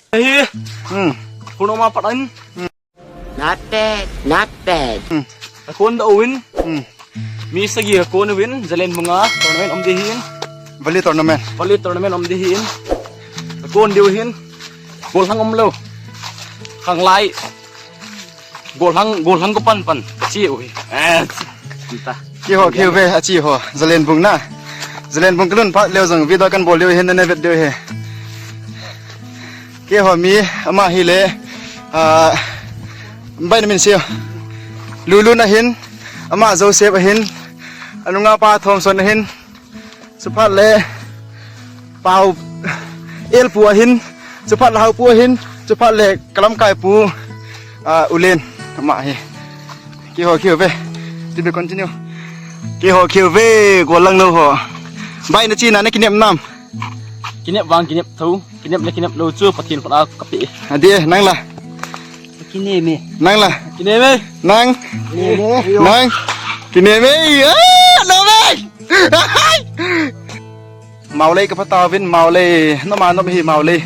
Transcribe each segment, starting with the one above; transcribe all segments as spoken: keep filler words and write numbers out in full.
Hi. Hmm. Kuno ma patan. Not bad, not bad. Hmm. Akon da uvin. Hmm. Mi sagi akon uvin, Zalenbung a tournament um ding ahin. Valley tournament. Valley tournament um ding ahin. Akon diu ahin. Golhang umlou. Khanglai. Golhang, golhang ko pan pan. Chi u hi. Eh, ta. Keiho, keiho ve, achi ho. Zalenbung na. Zalenbung kalhun phat leu jong video kan bol diu ahin, nana vet diu ahi. Keiho mi, ama hi le, ah, bai na min seo. Lulu na hin, ama Joseph ahin, anunga pa Thomson ahin, chuphat le, Pau, El pu ahin, chuphat le Hau pu ahin, chuphat le kalamkai pu, ah, Ulen, ama hi. Keiho, keiho ve. To be continue. Keiho, keiho ve, ko lang no ho. Bai na chi na na kinep nam. Kinep vang, kinep tho, kinep le kinep lou chu Pathen khut a kape. Adi, nang la. Kinem e. Nang la. Kinem e. Nang. Kinem e. Nang. Kinem e. Ah, no me. Maulei ka pha tauvin, Maulei. Nom a nom hi Maulei.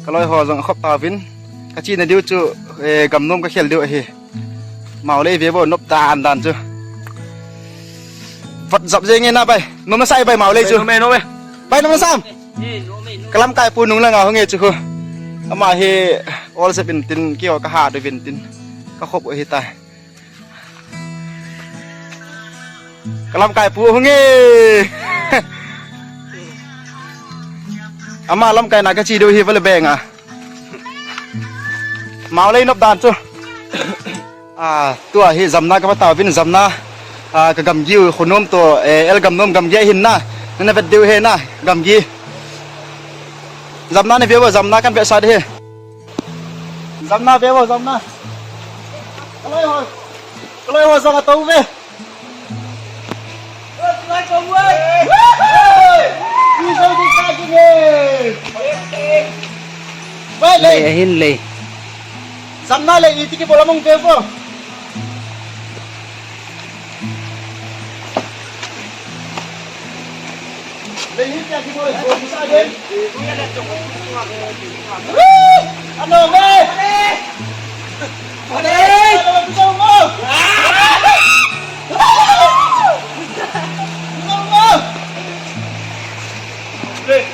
Ka loi ho jong khop tauvin. Ka chi na diu chu, eh, gamnom ka khel diu ahi. Maulei ve vo nop dan dan chu. Vat jap jeng e na bai. Nom na sai bai Maulei chu. Nom e, nom e. Bai nom na sam. Kalamkai pu nung langa hung e chu khu. Ama hi ol jep in tin keiho ka ha diu vin tin. Ka khop u ahi tai. Kalamkai pu hung e. Ama lamkai na ka chi diu hi vale beng a. Maulei nop dan chu. Ah, tua hi Jamna ka pha tauvin Jamna. Ah, ka gamgi u khonom to, eh, El gamnom gamgi ahin na. Nana vet diu ahi na, gamgi. Jamna na ve vo, Jamna kan vetsah ding ahi. Jamna ve vo, Jamna. Ka loi ho. Ka loi ho jong atou ve. Bai le. Lei ahin lei. Jamna le iti kibol a mong ve vo.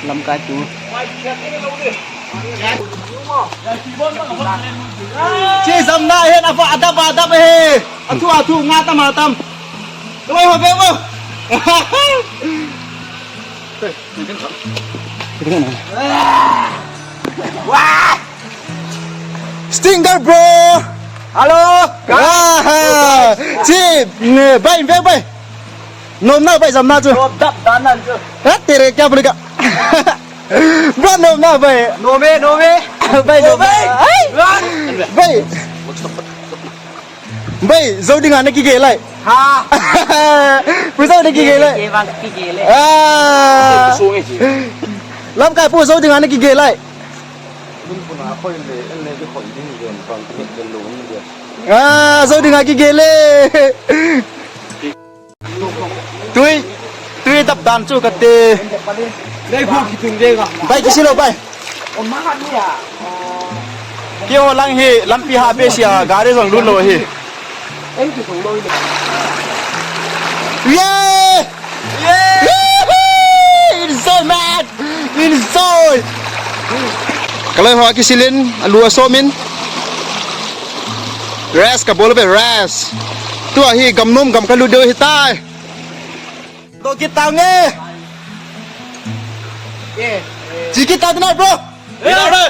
Lamkai tu. Chi Jamna hin apa adap adap he. Athu athu nga tam atam. Oi ho be bo. Wah! Stinger bro. Hello. Ah, chi, ne, bai, bai, bai. Nom na bai Jamna chu. Nom dap dan nan chu. Ha, tere kya boleka? Bro, nom na bai. Nom e, nom e. Bai, nom. Bai. Bai. Bai, jou dinga na kigel lai. Ha. Pu jou dinga kigel lai. Kei vang kigel lai. Ah. Lamkai pu jou dinga na kigel lai. Ah, jou dinga kigel lai. Tui, tui dap dan chu kati. Nei khu kitung ding a. Bai kisi lou bai. Keiho lang hi lampi ha be sia gari jong lut lou hi. Ye! Ye! Woohoo! Enjoy, man! Enjoy! Ka loi ho kisilin, alu asomin. Rest kabol be, rest. Tua hi gamnom gam kalut diu hitai. Doh kit tau nge. Chi kit tau tina, bro. Chalo,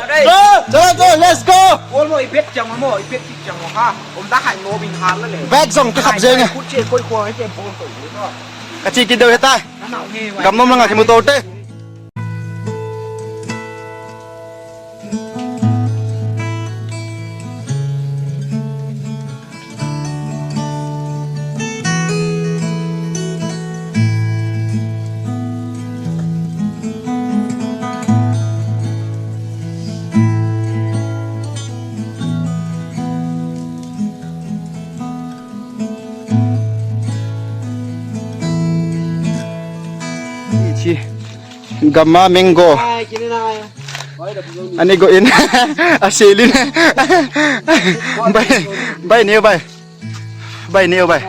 chalo, let's go. Bol mo, ipet chang mo, ipet chang mo ha. Om da hai mo bin ha la le. Bag jong ka khap jeng e. Kut che koi ko che bol to. Ka chi kit diu hitai. Gamnom langa kimu to te. Chi. Gamma mango. Ani go in. Aselin. Bai, bai neo bai. Bai neo bai.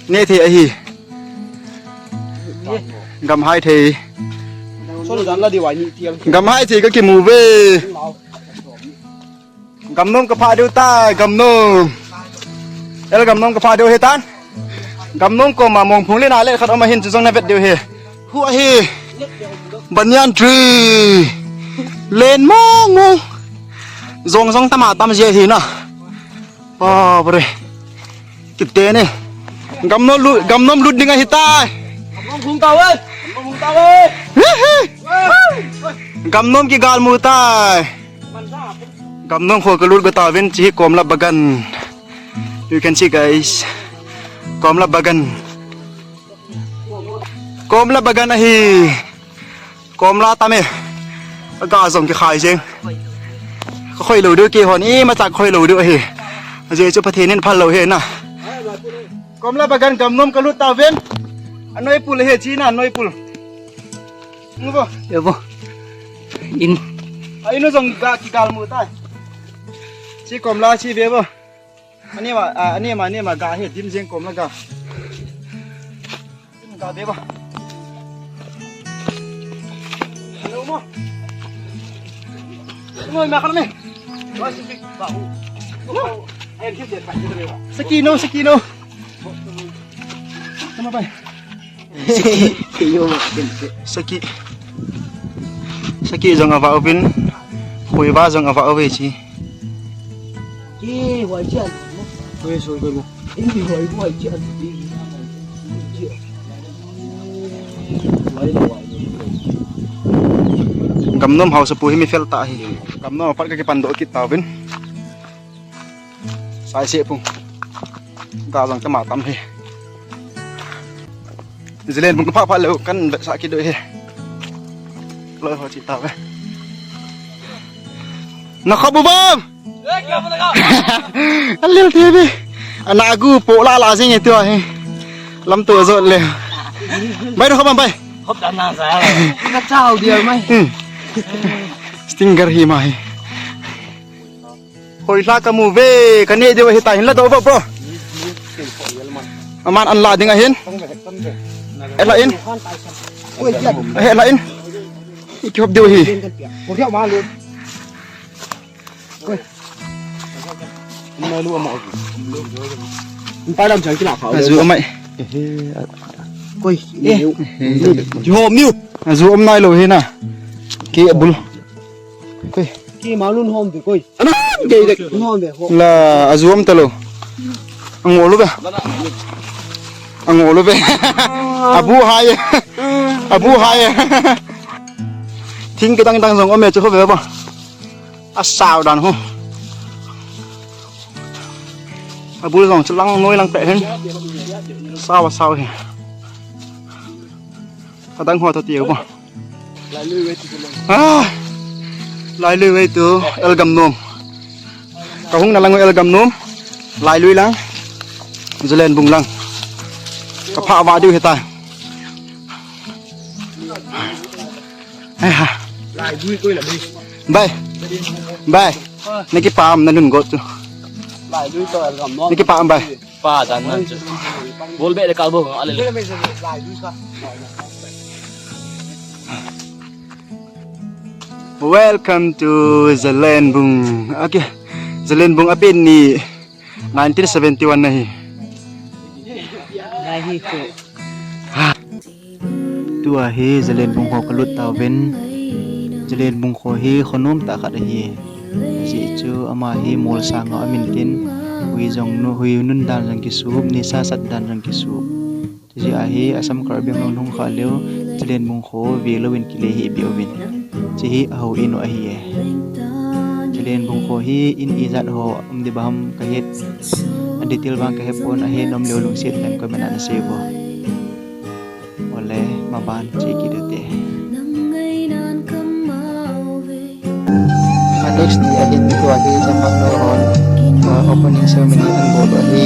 Ne thei ahi. Gam hai thei. Gam hai thei ka kimu ve. Gamnom ka pha diu tai, gamnom. El gamnom ka pha diu he tan. Gamnom koma mongphung le na le khat om ahin chu jong na vet diu he. Hu ahi. Banyan tree. Len mong mong. Jong jong tama tam je hi na. Ba bre. Kite ne. Gamnom lut, gamnom lut ding ahi tai. Gamnom hung ta ve. Gamnom hung ta ve. Gamnom kigal mu tai. Gamnom kho ka lut go tauvin, chi hi Komla Bagan. You can see, guys. Komla Bagan. Komla Bagan ahi. Komla tam e. Aga jong kikhai jeng. Ka khoi lou diu keihon imacha khoi lou diu ahi. Ajeh chu Pathen in phal lou ahi na. Komla Bagan gamnom ka lut tauvin. Anoi pul ahi chi na, anoi pul. Ngo bo. Yo bo. In. A inu jong ga kigal mu tai. Chi Komla chi ve bo. Anima, a, anima, anima ga he dim jeng Komla ga. Ga ve bo. Hello mo. Noi ma kan me. Saki no, saki no. Tama bai. Saki. Saki jong ava uvin. Khuiva jong ava uve chi. Ki, huai chi an. Huai soi ko. Indi huai, huai chi an. Gamnom hausa pu hi mi fel ta hi. Gamnom pat ka kipan doh kit tauvin. Sai se pung. Ga jong tama tam hi. Zalen bung pha pha leu kan vetsah kit diu hi. Loi ho chi tave. Na kho bu bam. Alil T V. Ana gu po la la jing e tu hi. Lam tu jot le. Bai ro kho bam bai. Hop dan na sa. Ka chau dia mai. Hmm. Stinger hi mai. Hoilha ka mu ve, ka neh diu ahi tai, hin la doh vo bro. Aman an la ding ahin. Eh, la in. Eh, la in. I kihop diu ahi. Aju amai. Koi. Eh. Kihop niu. Aju om nai lou hi na. Ki bul. Koi. Ki malun hom ve koi. Ana, dei dei. Hom ve ho. La, aju om talou. Angol uve. Angol uve. Abu hai. Abu hai. Thing kidang dang jong om e chu ho ve ba. Asao dan ho. Abul jong chu lang noi lang pe hin. Sao sao hi. Kadang ho to ti ba. Ah! Lailui way to El Gamnom. Ka hung na lang El Gamnom. Lailui lang. Zalen bung lang. Ka pha va diu hita. Ai ha. Lailui koi la dui. Bai. Bai. Na kipah am na nun got tu. Lailui to El Gamnom. Na kipah am bai. Pa dan nan chu. Bol be de kal bo ale le. Welcome to Zalenbung. Okay. Zalenbung apin ni nineteen seventy-one na hi. Ngai hi ko. Tua hi Zalenbung kho ka lut tauvin. Zalenbung kho hi kho nom tah khat ahi. Ajeh chu ama hi mol sang a um in tin, hui jong nu, hui nun dan jong kisup, nisa sat dan jong kisup. Chujeh a hi Assam Karbi Anglong nung kha leu, Zalenbung kho ve lou in kile hi be uvin. Chehi aho in u ahi e. Zalenbung kho hi in ijat ho um di ba ham ka het. A detail vang ka he pon, ahe nom leu lungset leng comment a na sei vo. Ole, maban che kit u te. A next ni a din tua hi Jamang no hon, uh, opening ceremony an bol u ahi.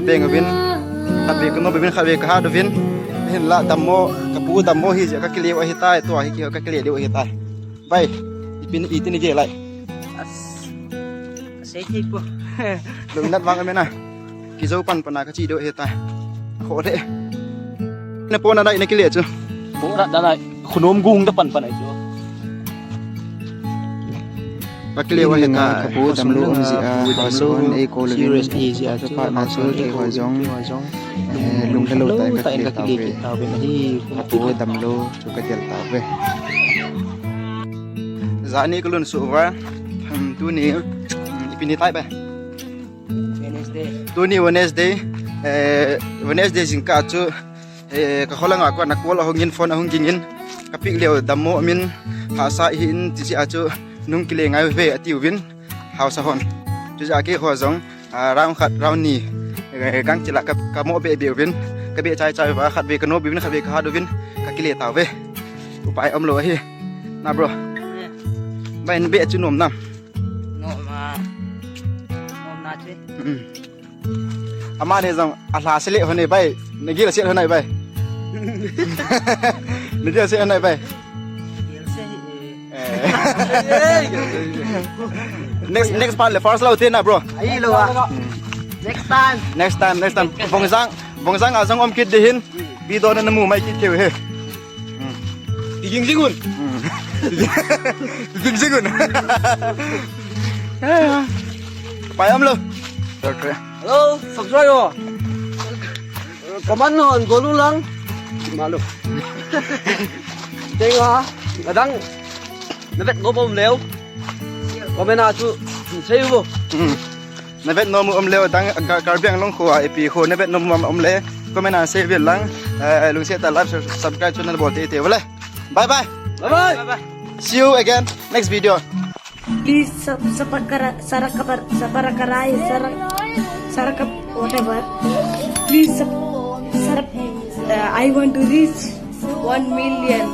Beng uvin, khatvei kano uvin, khatvei kahat uvin. Hinlah dammo, kapu dammo hi jeh a kakile u ahitai, tua hi kihou kakile diu ahitai. Bai, ipi, iti nagel lai? As, kasei thei poi. Lungnat vang amen a. Kijou pan pan a kache diu ahitai. Kho de. Napo nadei nakile chu. Po nadei, khunom gung da pan pan ahi chu. Kakile u ahitai. Kapu damlou um jeh a, house hon eikou lou in, serious ahi jeh a chu, pa na chu keiho jong, eh, lunglha lou tah in kakile tauve. Kapu damlou chu kadel tauve. Jani kalunsuh uva, hmm, tuni, hmm, ipi ni tai ba? Wednesday. Tuni Wednesday, eh, Wednesday jingkah chu, eh, kakholanga kon a call ahung in, phone ahung ging in, kapick leu dammo umin, hahsa ahin, ti jeh a chu, nung kile ngai uve atiuvin, house hon. Chujeh a keiho jong, ah, round khat, round ni, eh, gangchel a ka, kamo be be uvin, kabe chai chai uva, khatvei kano uvin, khatvei kahat uvin, kakile tauve. Upai umlou ahi. Na bro. Eh. Bai, nabe chu nom nam? Nom a. Nom na chu. Hmm. Ama ni jong alha sele hon e bai. Nagel sele hon e bai. Nagel sele hon e bai. Gel sele e. Eh. Next, next part le first lou te na bro. Ahilou a. Hmm. Next time. Next time, next time. Vongjang, Vongjang a jong um kit ding ahin. Video na namu mai kit keu he. Hmm. Iging jingun. Hmm. Iging jingun. Pai umlou. Hello, subscribe o. Comment hon bol un lang. Malu. Tenga, adang. Navet nom um leu. Comment a chu sei uvo. Hmm. Navet nom um leu adang, Ka-, Karbi Anglong kho a ipi kho navet nom um le. Comment a sei uvin lang. Eh, lungset tah a like, subscribe channel bol teitei uvin le. Bye bye. Bye bye. Bye bye. See you again next video. Please sub-, subscribe, subscribe, subscribe, subscribe, whatever. Please sub-, sub-, uh, I want to reach one million.